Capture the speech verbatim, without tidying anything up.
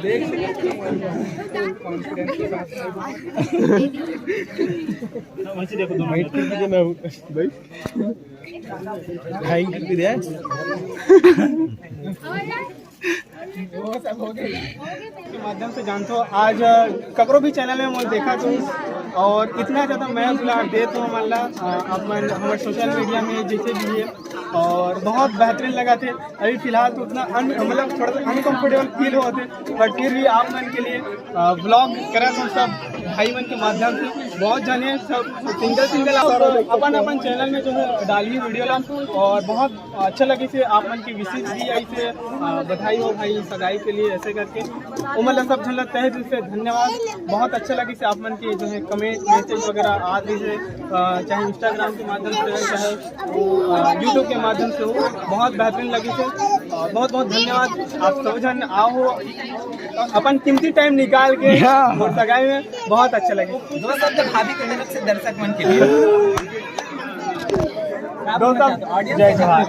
देख सकते हैं। वैसे देखो, दोनों बैठ के भी ना, भाई। ढाई इंच भी दे। वो सब हो गए। के माध्यम से जानथो, आज, अ, ककरो भी चैनल में मोर देखा तो, और इतना ज़्यादा मैं दुलार देत हो मन ला, अ, आप मन हमर सोशल मीडिया में जैसे भी है, और बहुत बेहतरीन लगा थे। अभी फिलहाल तो उतना अन-, मतलब थोड़ा सा अनकंफर्टेबल फील होते, बट फिर भी आप मन के लिए, अ, व्लॉग करत हो सब भाई मन के माध्यम से। बहुत जने सब सिंगल सिंगल अपन अपन चैनल में जो है डाली वीडियो ला, और बहुत अच्छा लगे से आप मन के विशेष भी ऐसे, अ, बधाई हो भाई सगाई के लिए ऐसे करके। वो मतलब सब झन ला तहे दिल से धन्यवाद। बहुत अच्छा लगे से आप मन के जो है कमेंट मैसेज वगैरह आ रही है, अ, चाहे इंस्टाग्राम के माध्यम से हो, चाहे, अ, यूट्यूब के माध्यम से हो, बहुत बेहतरीन लगे से। अ, बहुत बहुत धन्यवाद। आप सब झन आओ, अपन कीमती टाइम निकाल के हाँ। मोर सगाई में बहुत अच्छा लगे। दो शब्द भाभी के तरफ से दर्शक मन के लिए। दो शब्द, जय जोहार।